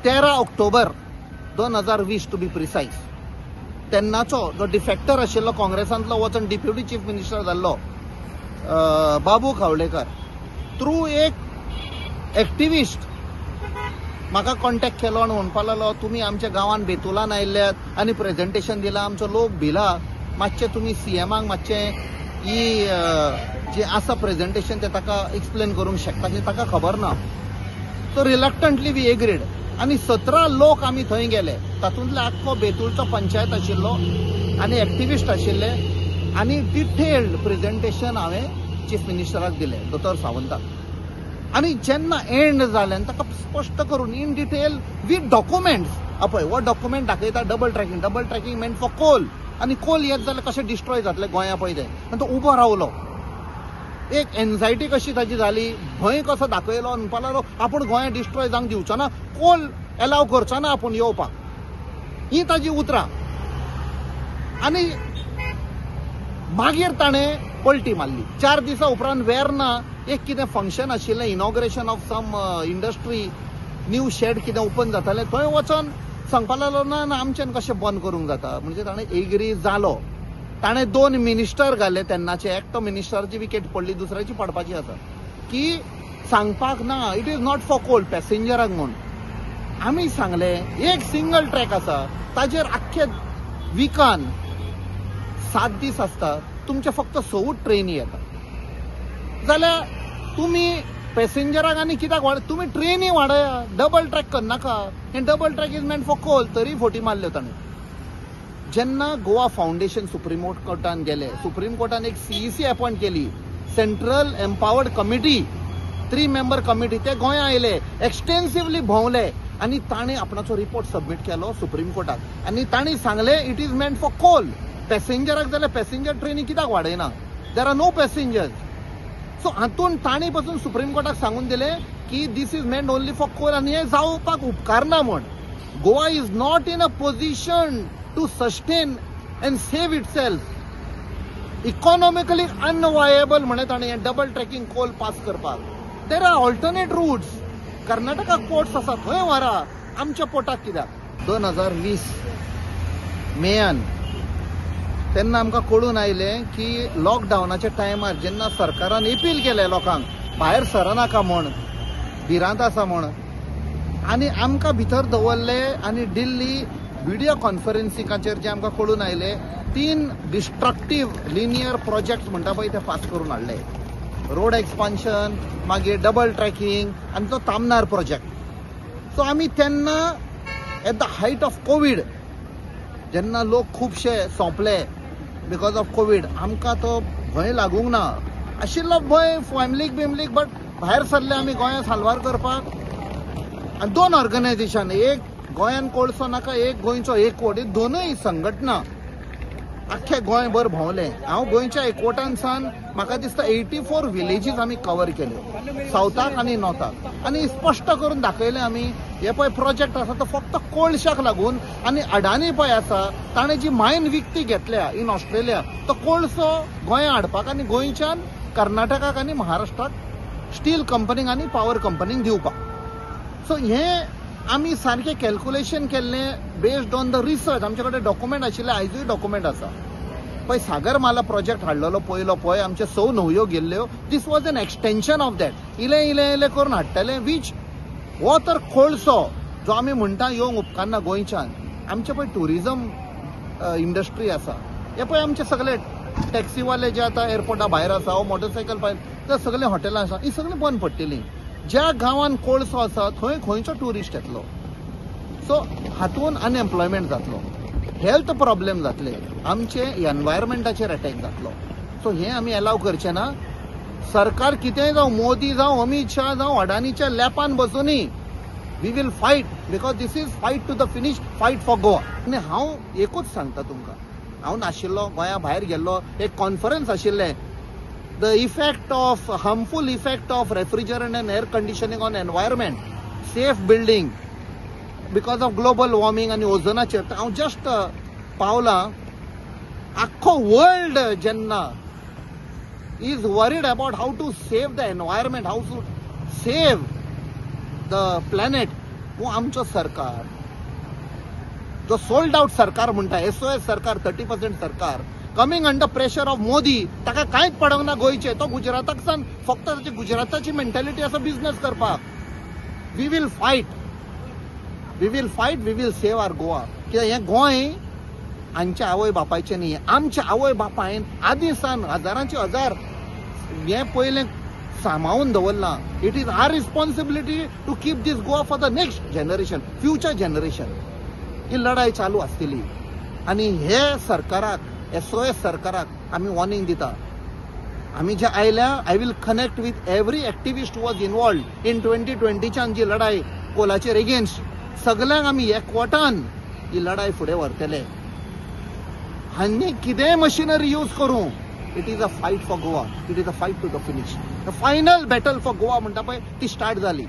13 October 2020 to be precise, तेन्नाचो जो डिफेक्टर आशिल्लो काँग्रेसांतलो वचून डिप्युटी चीफ मिनिस्टर जाल्लो बाबू खावडेकर थ्रू एक एक्टिविस्ट म्हाका कॉन्टेक्ट केलो आनी म्हणपाक लागलो तुमी आमच्या गांवांत बेतुलान आयिल्ल्यात आनी प्रेजेंटेशन दिलां, आमचो लोक भिला, मातशें तुमी सीएमाक मातशें ही जें आसा प्रेजेंटेशन तें ताका एक्सप्लेन करूंक शकता की ताका खबर ना. सो रिलक्टंटली we agreed आनी 17 लोक आमी थंय गेले. तातूंतले आख्खो बेतूलचो पंचायत आशिल्लो आनी एक्टिविस्ट आशिल्ले आनी डिटेल्ड प्रेजेंटेशन हांवें चीफ मिनिस्टराक दिलें दोतोर सावंताक. आनी जेन्ना एंड जालें आनी ताका स्पश्ट करून इन डिटेल वीथ डॉक्युमेंट्स, पळय हो डॉक्युमेंट दाखयता double tracking, double tracking meant for coal आनी कोल येत जाल्यार कशें डिस्ट्रॉय जातलें गोंया पळय तें. आनी तो उबो रावलो, एक एन्झायटी कशी ताजी जाली, भंय कसो दाखयलो, म्हणपाक लागलो आपूण गोंया डिस्ट्रॉय जावंक दिवचो ना, कोल एलाव करचो ना आपूण येवपाक, ही ताजी उतरां. आनी मागीर ताणें पलटी मारली. 4 दिसां उपरांत वेर्ना एक कितें फंक्शन आशिल्लें, inauguration of some industry, new shed कितें ओपन जातालें, थंय वचोन सांगपाक लागलो ना ना आमच्यान कशें बंद करूंक जाता. म्हणजे ताणें एग्री जालो. ताणें 2 मिनिस्टर घाले तेन्नाचे, एकटो मिनिस्टराची विकेट पडली, दुसऱ्याची पडपाची आसा, की सांगपाक ना it is not for coal पॅसेंजराक म्हूण. आमी सांगलें एक सिंगल ट्रॅक आसा ताजेर आख्खे विकान 7 दीस आसता, तुमचे फक्त 6 ट्रेनी येता, जाल्यार तुमी पॅसेंजराक आनी कित्याक वाड, तुमी ट्रेनी वाडया, डबल ट्रॅक करनाका, हें double track is meant for coal. तरी फोटी मारल्यो ताणें. जेन्ना गोवा फावंडेशन सुप्रीम कोर्टान गेले, सुप्रीम कोर्टान एक सीईसी अपॉयंट केली, central empowered committee, 3 member committee, ते गोंया आयले, एक्सटेन्सिवली भोंवले आनी ताणें आपणाचो रिपोर्ट सबमीट केलो सुप्रीम कोर्टाक आनी तांणी सांगलें it is meant for coal, पॅसेंजराक जाल्यार पॅसेंजर ट्रेनी कित्याक वाडयना, there are no passengers. So हातून तांणी पासून सुप्रीम कोर्टाक सांगून दिलें की this is meant only for coal आनी हें जावपाक उपकारना म्हूण. Goa is not in a position to sustain and save itself, economically unviable म्हणे ताणें हें डबल ट्रॅकिंग कोल पास करपाक. There are alternate routes, कर्नाटकाक पोर्ट्स आसा थंय व्हरा, आमच्या पोर्टाक कित्याक. 2020 मेयान तेन्ना आमकां कळून आयलें की लॉकडावनाच्या टायमार जेन्ना सरकारान अपील केलें लोकांक भायर सरनाका म्हूण, भिरांत आसा म्हूण, आनी आमकां भितर दवरले आनी दिल्ली व्हिडियो कॉन्फरन्सिंगाचेर जे आमकां कळून आयले 3 डिस्ट्रक्टीव लिनियर प्रोजेक्ट म्हणटा पळय ते पास करून हाडले, रोड एक्सपान्शन, मागीर डबल ट्रॅकिंग आनी तो तामनार प्रोजेक्ट. सो आमी तेन्ना at the height of Covid, जेन्ना लोक खुबशे सोंपले because of Covid, आमकां तो भंय लागूंक ना आशिल्लो, भंय फॅमिलीक बिमलीक, बट भायर सरले आमी गोंयांत साल्वार करपाक. आनी 2 ऑर्गनायझेशन, एक गोंयान कोळसो नाका, एक गोंयचो एकवट, ही दोनूय संघटना आख्खे गोंयभर भोंवले. हांव गोंयच्या एकवटान सावन म्हाका दिसता 84 विलेजीस आमी कवर केल्यो, सावथाक आनी नॉर्थाक, आनी स्पश्ट करून दाखयलें आमी हे पळय प्रोजेक्ट आसा तो फक्त कोळशाक लागून आनी अडानी पळय आसा ताणें जी मायन विकती घेतल्या इन ऑस्ट्रेलिया, तो कोळसो गोंया हाडपाक आनी गोंयच्यान कर्नाटकाक आनी महाराष्ट्राक स्टील कंपनीक आनी पावर कंपनीक दिवपाक. सो हें आमी सारकें कॅल्कुलेशन केल्लें बेस्ड ऑन the research. आमचे कडेन डॉक्युमेंट आशिल्ले, आयजूय डॉक्युमेंट आसा. पळय सागरमाला प्रोजेक्ट हाडलेलो पयलो, पळय आमचे 6 न्हंयो गेल्ल्यो, this was an extension of that. इलें इलें इलें करून हाडटले वीच हो तर कोळसो जो आमी म्हणटा येवंक उपकारना गोंयच्यान. आमचे पळय ट्युरिजम इंडस्ट्री आसा, हे पळय आमचे सगळे टॅक्सीवाले जे आतां एअरपोर्टा भायर आसा वो मोटरसायकल भायर, ते सगळे हॉटेलां आसा, ही सगळीं बंद पडटलीं. ज्या गांवान कोळसो आसा थंय खंयचो ट्युरिस्ट येतलो? सो हातून अनएम्प्लॉयमेंट जातलो, हेल्थ प्रॉब्लेम जातले, आमचे एनवायरमेंटाचेर अटॅक जातलो. सो हें आमी एलाव करचें ना. सरकार कितेंय जावं, मोदी जावं, अमीत शाह जावं, अडानीच्या लॅपान बसुनी, we will fight because this is fight to the finish, fight for Goa. आनी हांव एकूच सांगता तुमकां, हांव नाशिल्लो गोंया भायर गेल्लो, एक कॉन्फरन्स आशिल्लें, the effect of harmful effect of refrigerant and air conditioning on environment, safe building because of global warming आनी ओझोनाचेर. हांव जस्ट पावलां, आख्खो वर्ल्ड जेन्ना is worried about how to save the environment, how to save the planet, हो आमचो सरकार जो sold out सरकार म्हणटा, एसओएस सरकार, 30% सरकार coming under pressure of Modi, ताका कांयच पडोंक ना गोंयचें. तो गुजराताक सान फक्त ताची गुजराताची मेंटेलिटी आसा बिजनेस करपाक. We will fight, we will fight, we will save our Goa. कित्याक हें गोंय आमच्या आवय बापायचें न्ही, आमच्या आवय बापायन आदीं सान हजारांचे हजार हें पयलें सांबाळून दवरलां. It is our responsibility to keep this Goa for the next generation, future generation. ही लढाई चालू आसतली आनी हे सरकाराक, एसओएस सरकाराक आमी वॉर्निंग दिता. आमी जे आयल्या, I will connect with every activist was involved in 2020च्यान जी लढाई कोलाचेर एगेन्स्ट, सगल्यांक आमी एकवटान ही लढाई फुडें व्हरतले. आनी कितेंय मशिनरी यूज करूं, it is a fight for Goa, it is a fight to the finish. The final battle for Goa म्हणटा पळय ती स्टार्ट जाली.